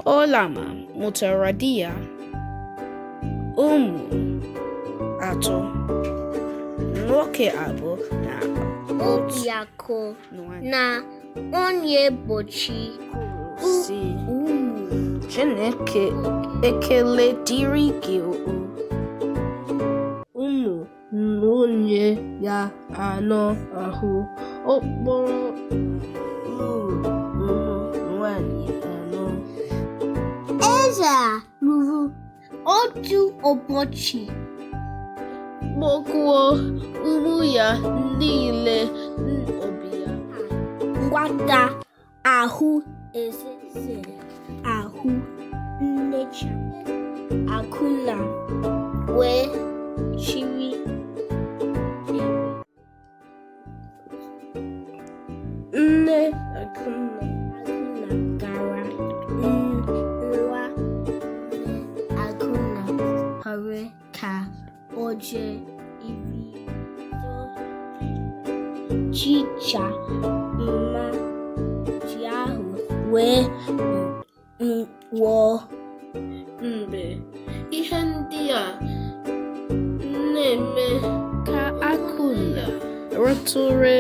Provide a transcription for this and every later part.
Ọlama mụtara di ya ụmụ atọ, nwoke abụọ na otu Obiakụ nwanyị. Na Onyebochi Kwuru sị, ụmụ Chineke ekele dịrị gị o. Ụmụ nwunye ya anọ ahụ ọ kpọrọ lụrụ ụmụ nwanyị anọ. Eze a ruru otu ụbọchị Kpọkuo ụmụ ya niile obi ya. Nwata ahụ eze ahụ nnecha Akunna wee chiri ebe. Nne Akunna Akunna gara nwa nne Akunna họrọ ka o jee ibido chicha mma ji ahụ wee nwụọ. Mgbe ihe ndị a na-eme ka Akunna rutere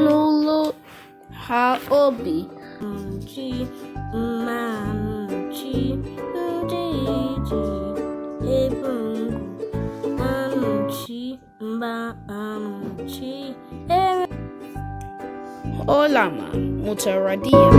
n'ụlọ ha obi Ji mma ji ndị ji ebe ngwu amụchi mba amụchi ere. Ọlama mụtara di ya.